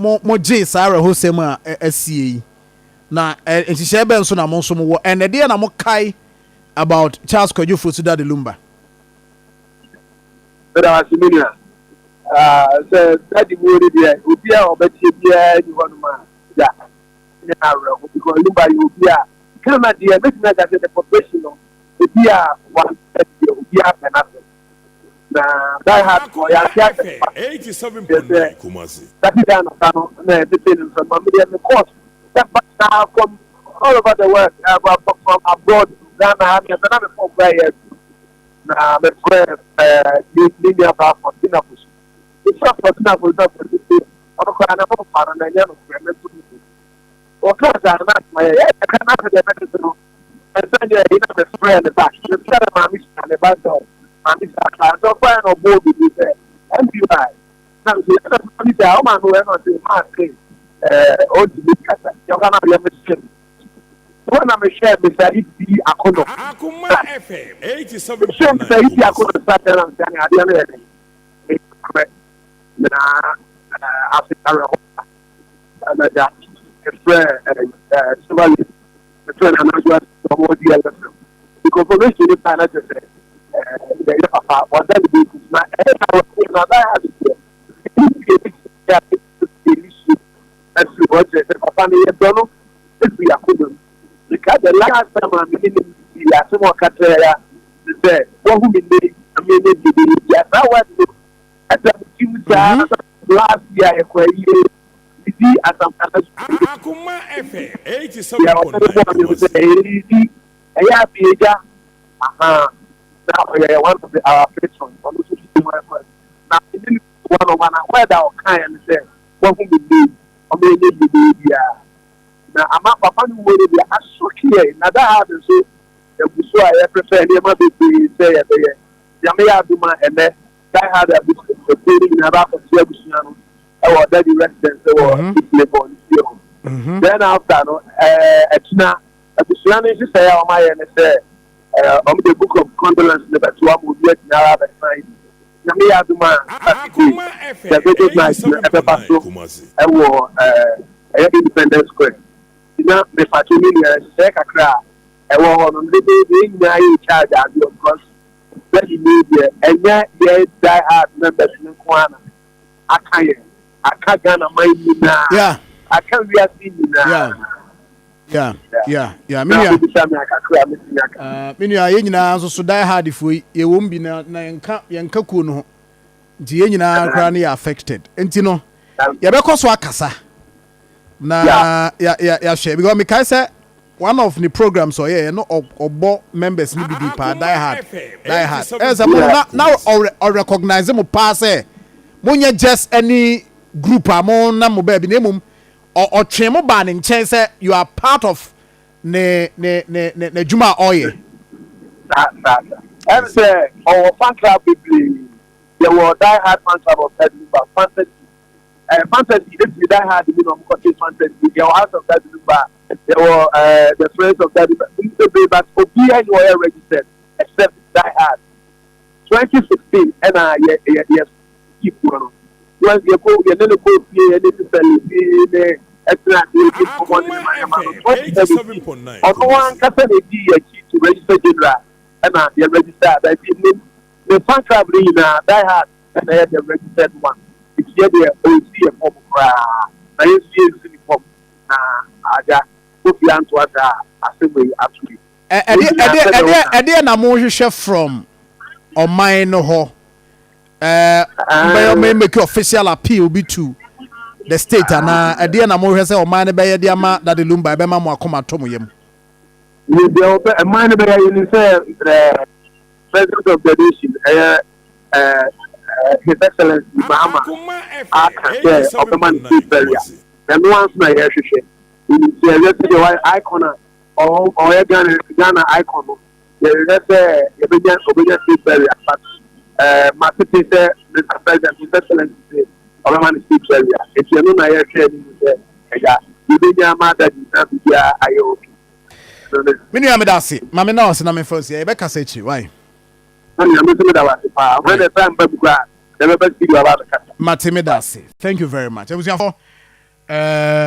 mo mo gyee saa awerɛhosɛm a asie yi? Na nhyehyɛe bɛn nso na mo nso mowɔ? And ɛdeɛn na mokae about Charles Kwadwo Fosu Daddy Lumba? Meda wo ase me nua. Sɛ Daddy wuo no deɛ, obi a ɔbɛteɛ biara nni hɔnom a da nyɛ no awerɛho because Lumba yɛ obi a Ghana deɛ mɛtumi aka sɛ the population no obi a wante Daddy deɛ obiara pɛ n'asɛm. Na die hard foɔ yɛante asɛm pa kyerɛ sɛ Saturday anɔpa no na yɛtetee no mframa. Me deɛ me course sɛ ba saa from all over the world, from abroad to Ghana ha me ɛsɛ na me phone koraa yɛ adu na me frɛ ne ne nua baa Faustina Fosu. Me frɛ Faustina Fosu na Fosu se ɔno koraa ne ho mfa no na ɛnyɛ nokorɛ me nso me Wɔkaa saa no na asɛm ayɛ yɛ kakra na afei deɛ mɛtete no ɛnsɛ nyɛ ɛyi na mefrɛɛ ne back mefrɛɛ ne maame hyia ne ba sɛ maame hyia kra nti ɔkɔɛ na ɔbɔɔ biribi sɛ MPY na nso yɛ na maame hyia ɔma no ɛna ɔse maa se ɛɛ ɔntumi kasa nti ɔka na yɛ mehyɛ no wɔn na mehwɛ Mr. Ibi Akono na mehwɛ Mr. Ibi Akono sa kyerɛ na mesɛ ne adeɛ no yɛ den mekorɛ na afei awerɛhɔ na da mefrɛ Silver Lake mefrɛ Nana Adwoa sɛ ɔmo DLFM the confirmation ne baa na kyerɛ sɛ yɛyɛ papa wada ne bɛku na ɛyɛ na wɔte na da ha deɛ ɛne deɛ ɛbɛtumi a ɛni so afiri hɔ kyerɛ sɛ papa no yɛdɔ no ɛfiri akoma mu. Meka the last time a mene ne di asɛm a ɔka kyerɛ ya ne sɛ wahu me nnɛ yi na menyɛ deɛ bɛyɛ bia saa word no ɛda me tirim saa na last year yɛkɔ ayie didi asampa na sukuu deɛ ɔsɛ de bɔɔ me sɛ ɛyɛ ɛyɛ abiegya aha na ɔyɛ one of the our patrons, ɔno nso fi mu ɛkɔ na ɛne ne one on one a word a ɔka yɛ ne sɛ wahu me nnɛ yi ɔmo yɛ nyɛ deɛ biara na ama papa no wuo no deɛ asɔke yɛ na da ha de nso egu so a yɛprepare nneɛma bebree sɛ yɛbɛyɛ. Nyame yɛ adom a, ɛnɛ Die Hard abusuakuo no nyinaa bɛakɔte abusua no ɛwɔ Daddy residence wɔ East Legon ne fie hɔ. Then after no, ɛkyina abusua no nhyehyɛeɛ a wɔayɛ ne sɛ wɔn de book of condolence ne bɛto ama obi atumi ara abɛsan. Nyame yɛ adom a, Saturday the vigil night no ɛbɛba so ɛwɔ ɛyɛ Independence Square. Na mefatwo ne nua nhyehyɛeɛ kakra a ɛwɔ hɔ no de yɛn nyinaa yɛ in charge adeɛ because Daddy ni deɛ, ɛnyɛ yɛn Die Hard members no nko ara na aka yɛn, aka Ghana man nyinaa, aka wiase nyinaa. Yeah, me na nua. Wobisa me akakra a metumi aka. Me nua, yɛn nyinaa nso so Die Hard foɔ yi, yɛwɔ mu bi na yɛnka kuo no ho nti yɛn nyinaa koraa no yɛ affected nti no yɛbɛkɔ so akasa na yɛahwɛ because mekae sɛ one of ne programs ɔyɛɛ no ɔbɔ members no bi din paa, Die Hard, Die Hard, ɛyɛ sɛ mo na ɔrecognize mo paa sɛ monyɛ just any group a mo nam mo baabi na mmom ɔtwe mo baa ne nkyɛn sɛ you are part of ne n'adwuma a ɔyɛ. Saa saa saa, ɛm sɛ ɔwɔ fan club bebree. Yɛwɔ Die Hard Fan Club of Daddy Lumba, Fantasy, Fantasy efiri Die Hard mu na ɔmo kɔte Fantasy. Yɛwɔ House of Daddy Lumba, yɛwɔ the Friends of Daddy bebree, but obiara ni ɔyɛ registered except Die Hard. 2016 ɛna yɛ keep no no yɛ kɔ yɛ ne kɔ fie, yɛ ne sister fie ne ɛtena ase yɛ di nkɔmɔ ne ne ma yɛ ma no. 2017 ɔno ankasa na edi yɛ akyi to register general ɛna yɛ register baabi ne fan club ne nyinaa, Die Hard ɛna yɛ the registered one. Eti yɛ deɛ ɔnsi yɛ fam koraa na yɛ nso yɛ nsi ne fam na agya Kofi antoa saa asɛm yi ato yi. Ɛdeɛ na mohwehwɛ from ɔman no hɔ? Mbɛyɛ ɔmo make official appeal bi to the state anaa ɛdeɛ na mohwɛ sɛ ɔman no bɛyɛ de ama Daddy Lumba ɛbɛma mo akoma atɔ mo yam? Yɛ deɛ ɔbɛ ɛman no bɛyɛ yɛ ni sɛ President of the nation, ɛyɛ ɛɛ His Excellency Mahama, aka sɛ ɔbɛma no state burial. Ɛno anso na yɛrehwehwɛ nti yɛhwɛ sɛ deɛ wayɛ icon a ɔyɛ Ghana icon no, yɛhwehwɛ sɛ yɛbɛnya ɔbɛnya state burial, but matete sɛ Mr President, His Excellency, sɛ ɔbɛma no state burial, nti ɛno na yɛhwɛ anim sɛ ɛya yɛbɛnya ama Daddy na biribiara ayɛ okay. Me nua, meda ase. Ma me na ɔse na memfa nsi, yɛbɛkasa akyiri why. Ɛnna me nso meda wo ase paa. When the time ba mu koraa, yɛbɛba studio aba abɛkasa. Mate, meda ase. Thank you very much, abusuafo. Um,